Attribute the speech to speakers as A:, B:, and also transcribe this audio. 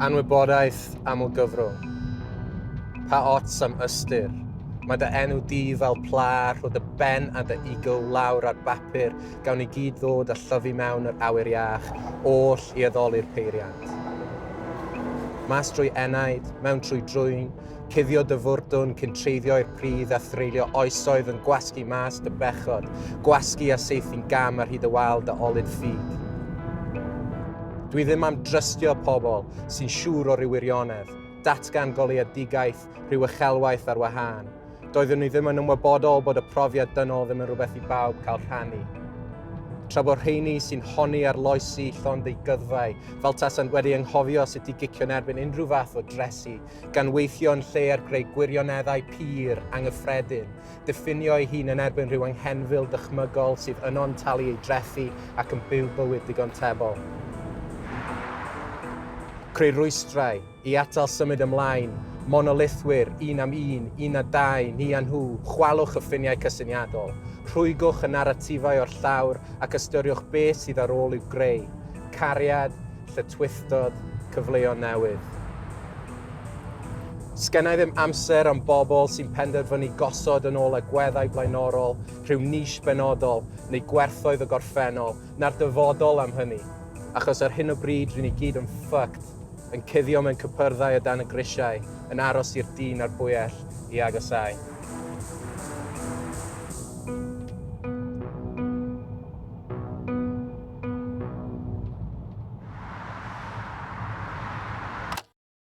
A: Anwybodaeth amlgyfrwng. Pa ots am ystyr? Mae dy enw di fel pla, rho dy ben a dy ego lawr ar bapur, gawn ni gyd ddod a llyfu mewn yr awyr iach, oll i addoli'r peiriant. Mas drwy enaid, mewn trwy drwyn, cuddio dy fwrdwn cyn treiddio i'r pridd a threulio oesoedd yn gwasgu mas dy bechod, gwasgu a saethu'n gam ar hyd y wal dy olud ffug. Dwi ddim am drystio pobl sy'n siŵr o ryw wirionedd, datgan goleuedigaeth, rhyw uchelwaith ar wahân. Doeddwn ni ddim yn ymwybodol bod y profiad dynol ddim yn rhywbeth i bawb cael rhannu. Tra bod rheini sy'n honni arloesi llond eu gyddfau, fel tasant wedi anghofio sut i gicio'n erbyn unrhyw fath o dresi, gan weithio yn lle ar greu gwirioneddau pur, anghyffredin, Diffinio ei hun yn erbyn rhyw anghenfil dychmygol sydd yno'n talu ei drethi ac yn byw bywyd digon tebol. Creu rwystrau i atal symud ymlaen, monolithwyr, un am un, un a dau, ni a nhw, chwalwch y ffiniau cysyniadol, rhwygwch y naratifau o'r llawr ac ystyriwch beth sydd ar ôl i'w greu, cariad, lletchwithdod, cyfleon newydd. Sgenna i ddim amser am bobl sy'n penderfynu gosod yn ôl agweddau blaenorol, rhyw niche benodol, neu gwerthoedd y gorffennol, na'r dyfodol am hynny. Achos ar hyn o bryd ry'n ni gyd yn fucked, yn cuddio mewn cypyrddau o dan y grisiau, yn aros i'r dyn a'r bwyell i agosáu.